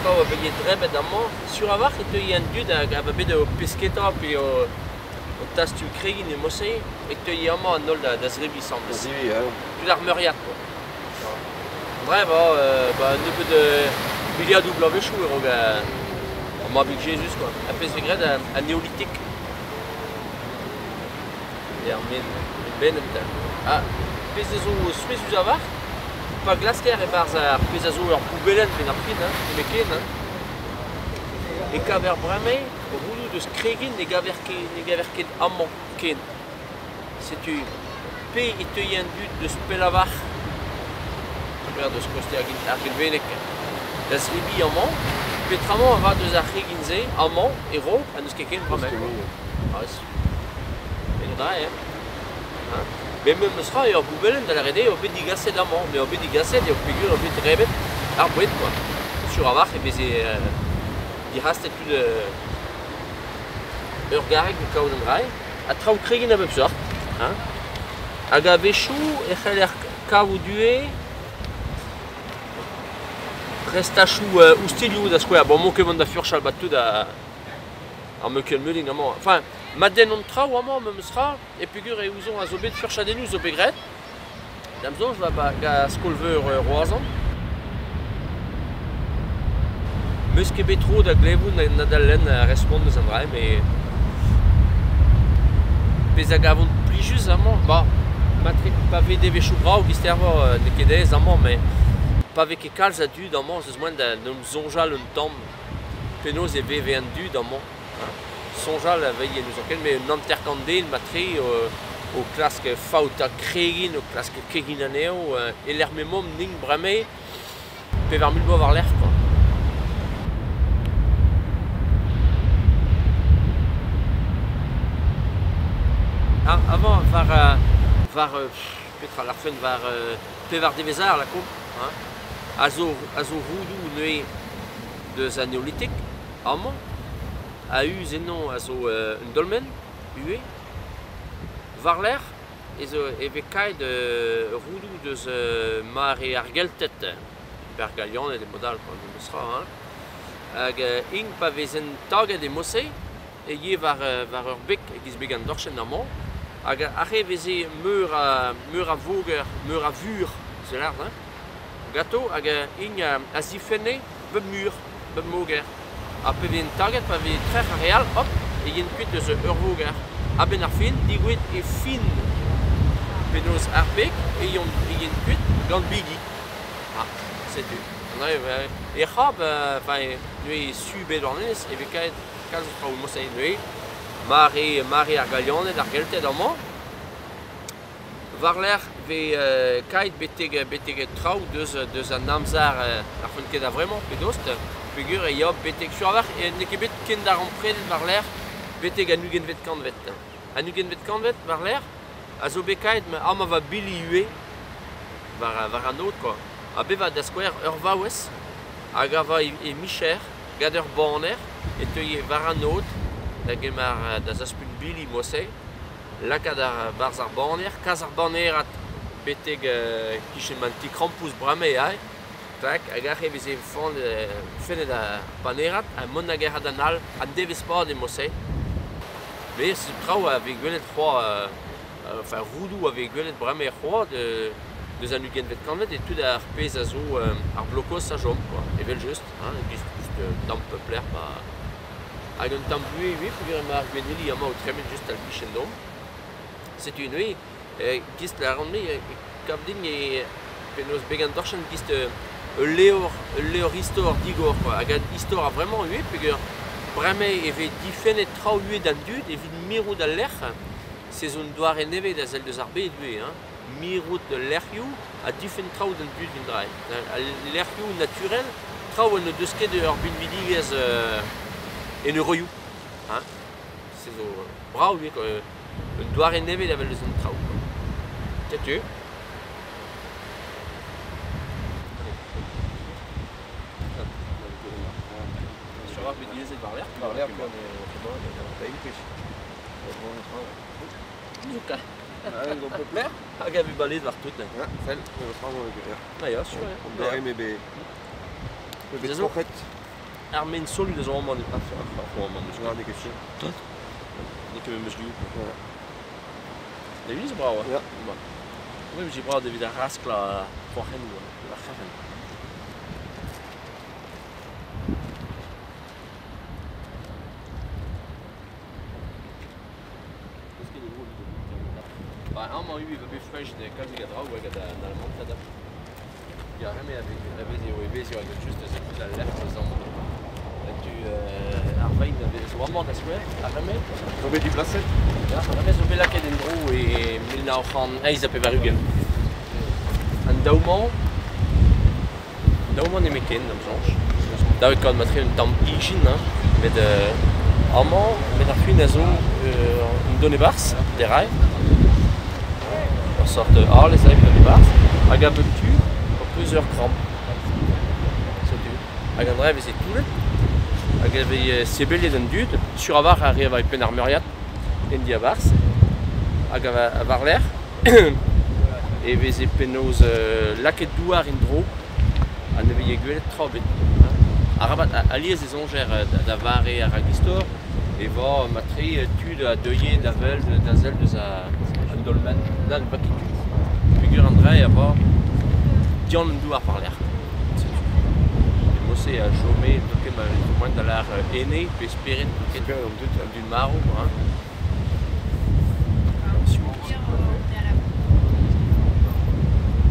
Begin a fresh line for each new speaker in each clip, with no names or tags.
Traoù a veze drebet amañ. Sur a-walc'h e teue an dud hag a oa bet o pesketa pe o tastum kregin e mod-se e teue amañ an holl da zebriñ asambles.
Da zebriñ, ya.
Tout ar meuriad quoi. Bref, ba, un nebeud miliadoù bloavezhioù e-raok ar mabig Jezuz quoi. Ar pezh vez graet an neolitik. Er men bennet. Ha pezh a zo souezhus a-walc'h, pa glasker e-barzh ar pezh a zo ur boubelenn benn ar fin, hein, nemetken, hein, e kaver bremañ roudoù deus kregin ne gaver ket amañ ken. Setu pe e teue an dud deus pell a-walc'h, deus koste ar Gelveneg, da zebriñ amañ, peotramant a va deus ar c'hregin-se amañ e-raok ha n'eus ket ken bremañ. Ah, da, hein. Hein. Met memes tra eo ur boubelenn da lâret eo bet digaset amañ, met eo bet digaset eo peogwir eo bet drebet ar boued quoi. Sur a-walc'h e veze dic'hastet tout ur garreg o kaout an dra ha traoù kregin a bep seurt. Hein. Hag a-wechoù e c'heller kavout ivez restachoù oustilhoù da skouer. Bon, 'maon ket vont da furchal ba tout ar Meukel Meuling amañ. Enfin, ma den an traoù amañ memes tra, e peogwir e ouzon a zo bet furchadennoù zo bet graet. Da'm soñj va ba ga skol-veur Roazhon. Meus ket bet tro da glevout na da lenn ar respont eus an dra, met pezh a gavont plijus amañ, ba, matre pa vez devezhioù brav gisteroc'h n'eo ket aes amañ, met pa vez ket kalz a dud amañ ez eus moaien da n'em soñjal un tamm penaos e veve an dud amañ. Hein. Soñjal a veilh n'ouzon ket, met un hanter-kant den matre o klask faoutañ kregin, o klask kegin anezho, e-lec'h m'emaomp nin bremañ 4000 bloaz war-lerc'h quoi. Ah, amañ war petra lârfen war pevar devezh ar lakaomp, hein, a zo roudoù neuze deus an neolitik amañ, a-us eno a zo un dolmen ivez. War-lerc'h ez e vez kaet roudoù deus mare ar Gelted, pe ar Galianed e mod all quoi, memes tra, hein. Hag int pa vezent taget e mod-se e ye war ur beg e-giz beg an dorchenn amañ, hag aze e veze meur a voger, meur a vur, se lâret, hein, ganto hag int a zifenne bep mur, bep moger. Ha pa vezent taget, pa veze trec'h ar re all, hop, e yent kuit eus ur voger. A-benn ar fin, degouezhet e fin penaos ar beg e yont kuit gant bigi. Ah, setu. E c'hab, enfin, neuze su bet warnez, e vez kaet kalz traoù mod-se neuze. Mare ar Galianed, ar Gelted amañ. War-lerc'h vez kaet betek traoù deus an amzer ar font ket a-vremañ pe dost, peogwir e ya betek sur a-walc'h n'eo ket bet ken darempredet war-lerc'h betek an 20vet kantved. An 20vet kantved war-lerc'h a zo bet kaet amañ va bili ivez war an aod quoi. Ha bevañ da skouer ur vaouez hag a va e micher gant ur baner e teue war an aod da gemer da zaspugn bili mod-se, lakaat ar barzh ar baner, kas ar banerad betek kichen an ti-krampouezh bremañ aze, tak, hag aze e veze fennet ar banerad ha mont da gerc'hat an all an devezh-pad e mod-se. Met setu traoù a vez gwelet c'hoazh, enfin roudoù a vez gwelet bremañ c'hoazh deus an 20vet kantved e tout ar pezh a zo ar blokos a chom quoi, evel-just, hein, just tamm peuplec'h ba hag un tamm buhez ivez peogwir emañ ar Gwennili amañ o tremen just al kichen domp. Setu neuze, gist lâran-me, kav din e penaos beg an dorchenn gist ul levr istor digor quoi, hag an istor a-vremañ ivez peogwir bremañ e vez difennet traoù ivez d'an dud evit mirout al lec'h. Se zo un doare nevez da sell deus ar bed ivez, hein. Mirout lec'hioù ha difenn traoù d'an dud evit dra. Al lec'hioù naturel, traoù n'o deus ket ur binvidigezh en euroioù, hein. Se zo brav ivez quoi, un doare nevez da wel deus an traoù quoi. Setu. Sur ar bet dilezet war-lerc'h.
War-lerc'h, quoi, mais implij.
Luka.
Ah, on peut plaire.
Hag a vez balez war tout.
Ja, sell, me tra zo
Ah ya, sûr.
On doare me be
Zo.
troc'het.
Ar maen solut a zo amañ amañ n'eus
ket. N'eo ket sur.
N'eo ket memes liv. Da zo brav,
Ya.
Oui, j'ai brav evit ar rasklañ kroac'hennoù, ar c'herc'henn. Ba, amañ ivez va bet fresh de kalzik a draoù hag an almanted. Ya, reme a vez eo evezio hag just eus al lec'h eus amañ. Tu ar vein a vez zo amañ da skouer, ar reme.
Zo bet diplaset?
Ya, ar reme zo bet lakaet en-dro e 1988. An daou-mañ, daou-mañ nemetken, da'm soñj. Dav eo kaout matre un tamm ijin, hein, met amañ, met ar c'hwin a zo un done-barzh, derail. Ur sort arlez a evit done-barzh, hag a bep tu, ur peus ur kramm. Setu. Hag an dra e veze toullet, hag e veze sebeliet an dud, sur a-walc'h ar re a oa e penn ar meuriad, en diabarzh, hag a war-lerc'h, e veze penaos lakaet douar en-dro, ha ne veze gwelet tra ebet. Arabat, alies e soñjer da vare ar ragistor, e vo matre tud a deuie da wel, da sell deus an dolmen, nann, ne oa ket tud. Peogwir an dra a vo dian an douar war-lerc'h. Setu. E mod-se a chome zoken ma veze da lâr ene pe spered zoken
Spered an dud,
an dud marv, hein.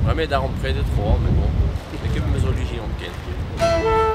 Bremañ darempredet tro, mais bon, n'eo ket memes relijion ken.